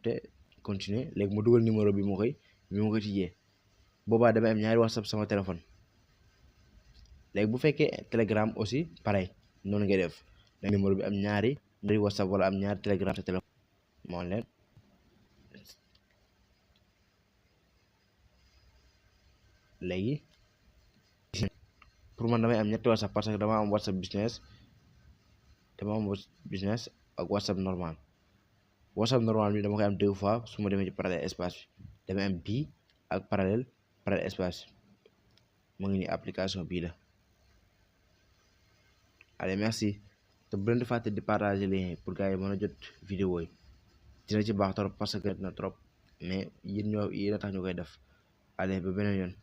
capté continuer léegi mu dugal numéro bi ma koy tijjee boobaa damay am ñaari WhatsApp sama téléphone. léegi bu fekkee Telegram aussi pareil noonu ngay def numéro bi am ñaari WhatsApp wala am ñaari Telegram sa téléphone moo leen léegi pour man damay am ñetti WhatsApp parce que dama am WhatsApp business ak WhatsApp normal bi dama koy am 2 fois su ma demee ci parallèle espace bi damay am bii ak parallèle espace mu ngi ni application bii la. allez merci te bu leen di fàtte di partager lien pour gars yi mën a jot vidéo yi dina ci baax trop parce que na trop mais yéen a tax ñu koy def. allez ba beneen yoon.